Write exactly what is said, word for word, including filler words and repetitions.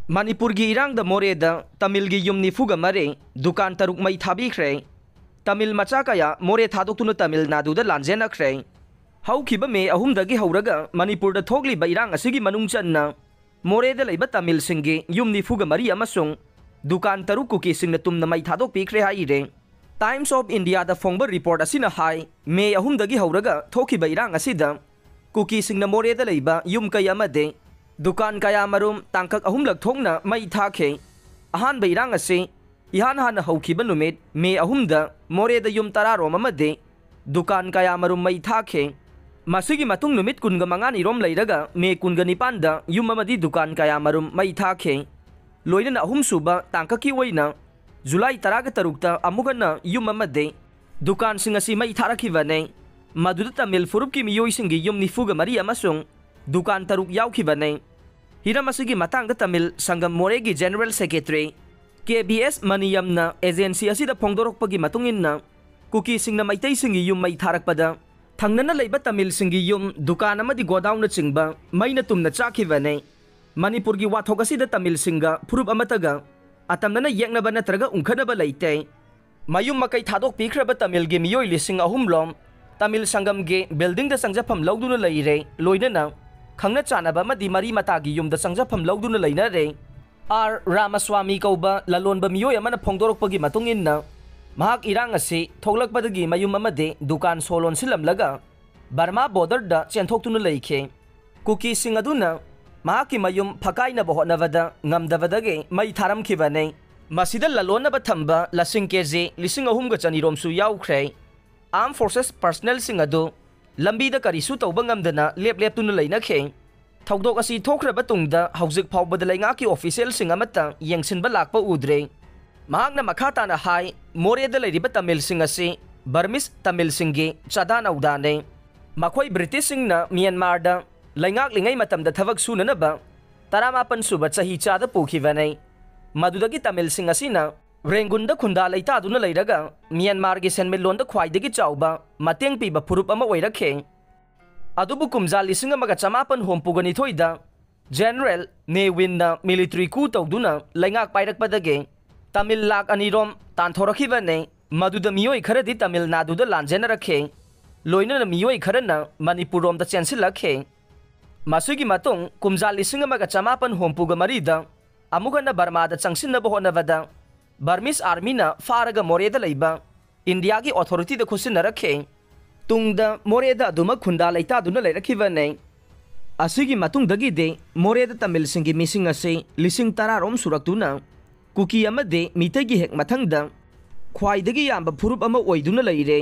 ꯃꯅꯤꯄꯨꯔꯒꯤ ꯏꯔꯥꯡꯗ ꯃꯣꯔꯦꯗ ꯇꯥꯃꯤꯜꯒꯤ ꯌꯨꯝ ꯅꯤꯐꯨꯒ ꯃꯔꯤ, ꯗꯨꯀꯥꯟ ꯇꯔꯨꯛ ꯃꯩ ꯊꯥꯕꯤꯈ꯭ꯔꯦ꯫ ꯇꯥꯃꯤꯜ ꯃꯆꯥ ꯀꯌꯥ ꯃꯣꯔꯦ ꯊꯥꯗꯣꯛꯇꯨꯅ ꯇꯥꯃꯤꯜ ꯅꯥꯗꯨꯗ ꯂꯥꯟꯖꯦꯟꯅꯈ꯭ꯔꯦ꯫ ꯍꯧꯈꯤꯕ ꯃꯦ ꯑꯍꯨꯝꯗꯒꯤ ꯍꯧꯔꯒ ꯃꯅꯤꯄꯨꯔꯗ ꯊꯣꯛꯂꯤꯕ ꯏꯔꯥꯡ ꯑꯁꯤꯒꯤ ꯃꯅꯨꯡ ꯆꯟꯅ ꯃꯣꯔꯦꯗ ꯂꯩꯕ ꯇꯥꯃꯤꯜꯁꯤꯡꯒꯤ ꯌꯨꯝ ꯅꯤꯐꯨꯒ ꯃꯔꯤ ꯑꯃꯁꯨꯡ ꯗꯨꯀꯥꯟ ꯇꯔꯨꯛ ꯀꯨꯀꯤꯁꯤꯡꯅ ꯇꯨꯝꯅ ꯃꯩ ꯊꯥꯗꯣꯛꯄꯤꯈ꯭ꯔꯦ ꯍꯥꯏꯔꯦ꯫ Times of Indiaꯗ ꯐꯣꯡꯕ ꯔꯤꯄꯣꯔꯠ ꯑꯁꯤꯅ ꯍꯥꯏ, ꯃꯦ ꯑꯍꯨꯝꯗꯒꯤ ꯍꯧꯔꯒ ꯊꯣꯛꯈꯤꯕ ꯏꯔꯥꯡ ꯑꯁꯤꯗ ꯀꯨꯀꯤꯁꯤꯡꯅ ꯃꯣꯔꯦꯗ ꯂꯩꯕ ꯌꯨꯝ ꯀꯩ ꯑꯃꯗꯤ ꯗꯨꯀꯥꯟ ꯀꯌꯥꯃꯔꯨꯝ ꯇꯥꯡꯀꯛ ꯑꯍꯨꯝꯂꯛ ꯊꯣꯛꯅ ꯃꯩ ꯊꯥꯈꯤ꯫ ꯑꯍꯥꯟꯕ ꯏꯔꯥꯡ ꯑꯁꯤ ꯏꯍꯥꯟ ꯍꯥꯟꯅ ꯍꯧꯈꯤꯕ ꯅꯨꯃꯤꯠ ꯃꯦ ꯑꯍꯨꯝꯗ ꯃꯣꯔꯦꯗ ꯌꯨꯝ ꯇꯔꯥꯔꯣꯝ ꯑꯃꯗꯤ ꯗꯨꯀꯥꯟ ꯀꯌꯥꯃꯔꯨꯝ ꯃꯩ ꯊꯥꯈꯤ꯫ ꯃꯁꯤꯒꯤ ꯃꯇꯨꯡ ꯅꯨꯃꯤꯠ ꯀꯨꯟꯒ ꯃꯉꯥꯅꯤꯔꯣꯝ ꯂꯩꯔꯒ ꯃꯦ ꯀꯨꯟꯒ ꯅꯤꯄꯥꯟꯗ ꯌꯨꯝ ꯑꯃꯗꯤ ꯗꯨꯀꯥꯟ ꯀꯌꯥꯃꯔꯨꯝ ꯃꯩ ꯊꯥꯈꯤ꯫ ꯂꯣꯏꯅꯅ ꯑꯍꯨꯝꯁꯨꯕ ꯇꯥꯡꯀꯛꯀꯤ ꯑꯣꯏꯅ ꯖꯨꯂꯥꯏ ꯇꯔꯥꯒ ꯇꯔꯨꯛꯇ ꯑꯃꯨꯛ ꯍꯟꯅ ꯌꯨꯝ ꯑꯃꯗꯤ ꯗꯨꯀꯥꯟꯁꯤꯡ ꯑꯁꯤ ꯃꯩ ꯊꯥꯔꯛꯈꯤꯕꯅꯤ꯫ ꯃꯗꯨꯗ ꯇꯥꯃꯤꯜ ꯐꯨꯔꯨꯞꯀꯤ ꯃꯤꯑꯣꯏꯁꯤꯡꯒꯤ ꯌꯨꯝ ꯅꯤꯐꯨꯒ ꯃꯔꯤ ꯑꯃꯁꯨꯡ ꯗꯨꯀꯥꯟ ꯇꯔꯨꯛ ꯌꯥꯎꯈꯤꯕꯅꯤ꯫ ꯍꯤꯔꯝ ꯑꯁꯤꯒꯤ ꯃꯇꯥꯡꯗ ꯇꯥꯃꯤꯜ ꯁꯪꯒꯝ ꯃꯣꯔꯦꯒꯤ ꯖꯦꯅꯔꯦꯜ ꯁꯦꯀ꯭ꯔꯦꯇꯔꯤ ꯀꯦ ꯕꯤ ꯑꯦꯁ ꯃꯅꯤꯌꯝꯅ ꯑꯦꯖꯦꯟꯁꯤ ꯑꯁꯤꯗ ꯐꯣꯡꯗꯣꯔꯛꯄꯒꯤ ꯃꯇꯨꯡ ꯏꯟꯅ, ꯀꯨꯀꯤꯁꯤꯡꯅ ꯃꯩꯇꯩꯁꯤꯡꯒꯤ ꯌꯨꯝ ꯃꯩ ꯊꯥꯔꯛꯄꯗ ꯊꯪꯅꯅ ꯂꯩꯕ ꯇꯥꯃꯤꯜꯁꯤꯡꯒꯤ ꯌꯨꯝ, ꯗꯨꯀꯥꯟ ꯑꯃꯗꯤ ꯒꯣꯗꯥꯎꯟꯅꯆꯤꯡꯕ ꯃꯩꯅ ꯇꯨꯝꯅ ꯆꯥꯛꯈꯤꯕꯅꯤ꯫ ꯃꯅꯤꯄꯨꯔꯒꯤ ꯋꯥꯊꯣꯛ ꯑꯁꯤꯗ ꯇꯥꯃꯤꯜꯁꯤꯡꯒ ꯐꯨꯔꯨꯞ ꯑꯃꯠꯇꯒ ꯑꯇꯝꯅꯅ ꯌꯦꯛꯅꯕ ꯅꯠꯇ꯭ꯔꯒ ꯎꯪꯈꯠꯅꯕ ꯂꯩꯇꯦ꯫ ꯃꯌꯨꯝ ꯃꯀꯩ ꯊꯥꯗꯣꯛꯄꯤꯈ꯭ꯔꯕ ꯇꯥꯃꯤꯜꯒꯤ ꯃꯤꯑꯣꯏ ꯂꯤꯁꯤꯡ ꯑꯍꯨꯝ ꯂꯣꯝ ꯇꯥꯃꯤꯜ ꯁꯪꯒꯝꯒꯤ ꯕꯤꯜꯗꯤꯡꯗ ꯆꯪꯖꯐꯝ ꯂꯧꯗꯨꯅ ꯂꯩꯔꯦ, ꯂꯣꯏꯅꯅ ꯈꯪꯅ ꯆꯥꯟꯅꯕ ꯑꯃꯗꯤ ꯃꯔꯤ ꯃꯇꯥꯒꯤ ꯌꯨꯝꯗ ꯆꯪꯖꯐꯝ ꯂꯧꯗꯨꯅ ꯂꯩꯅꯔꯦ꯫ ꯑꯥꯔ ꯔꯥꯃꯁ꯭ꯋꯥꯃꯤ ꯀꯧꯕ ꯂꯂꯣꯟꯕ ꯃꯤꯑꯣꯏ ꯑꯃꯅ ꯐꯣꯡꯗꯣꯔꯛꯄꯒꯤ ꯃꯇꯨꯡ ꯏꯟꯅ, ꯃꯍꯥꯛ ꯏꯔꯥꯡ ꯑꯁꯤ ꯊꯣꯛꯂꯛꯄꯗꯒꯤ ꯃꯌꯨꯝ ꯑꯃꯗꯤ ꯗꯨꯀꯥꯟ ꯁꯣ ꯂꯣꯟꯁꯤꯜꯂꯝꯂꯒ ꯕꯔꯃꯥ ꯕꯣꯔꯗꯔꯗ ꯆꯦꯟꯊꯣꯛꯇꯨꯅ ꯂꯩꯈꯤ꯫ ꯀꯨꯀꯤꯁꯤꯡ ꯑꯗꯨꯅ ꯃꯍꯥꯛꯀꯤ ꯃꯌꯨꯝ ꯐꯀꯥꯏꯅꯕ ꯍꯣꯠꯅꯕꯗ ꯉꯝꯗꯕꯗꯒꯤ ꯃꯩ ꯊꯥꯔꯝꯈꯤꯕꯅꯤ꯫ ꯃꯁꯤꯗ ꯂꯂꯣꯟꯅꯕ ꯊꯝꯕ ꯂꯁꯤꯡ ꯀꯦꯖꯤ ꯂꯤꯁꯤꯡ ꯑꯍꯨꯝꯒ ꯆꯅꯤꯔꯣꯝꯁꯨ ꯌꯥꯎꯈ꯭ꯔꯦ꯫ ꯑꯥꯔꯝ ꯐꯣꯔꯁꯦꯁ ꯄꯔꯁꯅꯦꯜꯁꯤꯡ ꯑꯗꯨ ꯂꯝꯕꯤꯗ ꯀꯔꯤꯁꯨ ꯇꯧꯕ ꯉꯝꯗꯅ ꯂꯦꯞ ꯂꯦꯞꯇꯨꯅ ꯂꯩꯅꯈꯤ꯫ ꯊꯧꯗꯣꯛ ꯑꯁꯤ ꯊꯣꯛꯈ꯭ꯔꯕ ꯇꯨꯡꯗ ꯍꯧꯖꯤꯛ ꯐꯥꯎꯕꯗ ꯂꯩꯉꯥꯛꯀꯤ ꯑꯣꯐꯤꯁꯤꯌꯦꯜꯁꯤꯡ ꯑꯃꯠꯇ ꯌꯦꯡꯁꯤꯟꯕ ꯂꯥꯛꯄ ꯎꯗ꯭ꯔꯤ꯫ ꯃꯍꯥꯛꯅ ꯃꯈꯥ ꯇꯥꯅ ꯍꯥꯏ, ꯃꯣꯔꯦꯗ ꯂꯩꯔꯤꯕ ꯇꯥꯃꯤꯜꯁꯤꯡ ꯑꯁꯤ ꯕꯔꯃꯤꯁ ꯇꯥꯃꯤꯜꯁꯤꯡꯒꯤ ꯆꯥꯗꯥ ꯅꯧꯗꯥꯅꯤ꯫ ꯃꯈꯣꯏ ꯕ꯭ꯔꯤꯇꯤꯁꯁꯤꯡꯅ ꯃ꯭ꯌꯥꯟꯃꯥꯔꯗ ꯂꯩꯉꯥꯛꯂꯤꯉꯩ ꯃꯇꯝꯗ ꯊꯕꯛ ꯁꯨꯅꯅꯕ ꯇꯔꯥꯃꯥꯄꯟ ꯁꯨꯕ ꯆꯍꯤꯆꯥꯗ ꯄꯨꯈꯤꯕꯅꯤ꯫ ꯃꯗꯨꯗꯒꯤ ꯇꯥꯃꯤꯜꯁꯤꯡ ꯑꯁꯤꯅ ꯔꯦꯡꯒꯨꯟꯗ ꯈꯨꯟꯗꯥ ꯂꯩꯇꯥꯗꯨꯅ ꯂꯩꯔꯒ ꯃ꯭ꯌꯥꯟꯃꯥꯔꯒꯤ ꯁꯦꯟꯃꯤꯠꯂꯣꯟꯗ ꯈ꯭ꯋꯥꯏꯗꯒꯤ ꯆꯥꯎꯕ ꯃꯇꯦꯡ ꯄꯤꯕ ꯐꯨꯔꯨꯞ ꯑꯃ ꯑꯣꯏꯔꯛꯈꯤ꯫ ꯑꯗꯨꯕꯨ ꯀꯨꯝꯖꯥ ꯂꯤꯁꯤꯡ ꯑꯃꯒ ꯆꯃꯥꯄꯟ ꯍꯨꯝꯐꯨꯒ ꯅꯤꯊꯣꯏꯗ ꯖꯦꯅꯔꯦꯜ ꯅꯦ ꯋꯤꯟꯅ ꯃꯤꯂꯤꯇꯔꯤ ꯀꯨ ꯇꯧꯗꯨꯅ ꯂꯩꯉꯥꯛ ꯄꯥꯏꯔꯛꯄꯗꯒꯤ ꯇꯥꯃꯤꯜ ꯂꯥꯈ ꯑꯅꯤ ꯔꯣꯝ ꯇꯥꯟꯊꯣꯔꯛꯈꯤꯕꯅꯤ꯫ ꯃꯗꯨꯗ ꯃꯤꯑꯣꯏ ꯈꯔꯗꯤ ꯇꯥꯃꯤꯜ ꯅꯥꯗꯨꯗ ꯂꯥꯟꯖꯦꯟꯅꯔꯛꯈꯤ꯫ ꯂꯣꯏꯅꯅ ꯃꯤꯑꯣꯏ ꯈꯔꯅ ꯃꯅꯤꯄꯨꯔ ꯔꯣꯝꯗ ꯆꯦꯟꯁꯤꯜꯂꯛꯈꯤ꯫ ꯃꯁꯤꯒꯤ ꯃꯇꯨꯡ ꯀꯨꯝꯖꯥ ꯂꯤꯁꯤꯡ ꯑꯃꯒ ꯆꯃꯥꯄꯟ ꯍꯨꯝꯐꯨꯒ ꯃꯔꯤꯗ ꯑꯃꯨꯛ ꯍꯟꯅ ꯕꯔꯃꯥꯗ ꯆꯪꯁꯤꯟꯅꯕ ꯍꯣꯠꯅꯕꯗ ꯕꯔꯃꯤꯁ ꯑꯥꯔꯃꯤꯅ ꯐꯥꯔꯒ ꯃꯣꯔꯦꯗ ꯂꯩꯕ ꯏꯟꯗꯤꯌꯥꯒꯤ ꯑꯣꯊꯣꯔꯤꯇꯤꯗ ꯈꯨꯠꯁꯤꯟꯅꯔꯛꯈꯤ꯫ ꯇꯨꯡꯗ ꯃꯣꯔꯦꯗ ꯑꯗꯨꯃꯛ ꯈꯨꯟꯗꯥ ꯂꯩꯇꯥꯗꯨꯅ ꯂꯩꯔꯛꯈꯤꯕꯅꯤ꯫ ꯑꯁꯤꯒꯤ ꯃꯇꯨꯡꯗꯒꯤꯗꯤ ꯃꯣꯔꯦꯗ ꯇꯥꯃꯤꯜꯁꯤꯡꯒꯤ ꯃꯤꯁꯤꯡ ꯑꯁꯤ ꯂꯤꯁꯤꯡ ꯇꯔꯥꯔꯣꯝ ꯁꯨꯔꯛꯇꯨꯅ ꯀꯨꯀꯤ ꯑꯃꯗꯤ ꯃꯤꯇꯩꯒꯤ ꯍꯦꯛ ꯃꯊꯪꯗ ꯈ꯭ꯋꯥꯏꯗꯒꯤ ꯌꯥꯝꯕ ꯐꯨꯔꯨꯞ ꯑꯃ ꯑꯣꯏꯗꯨꯅ ꯂꯩꯔꯦ꯫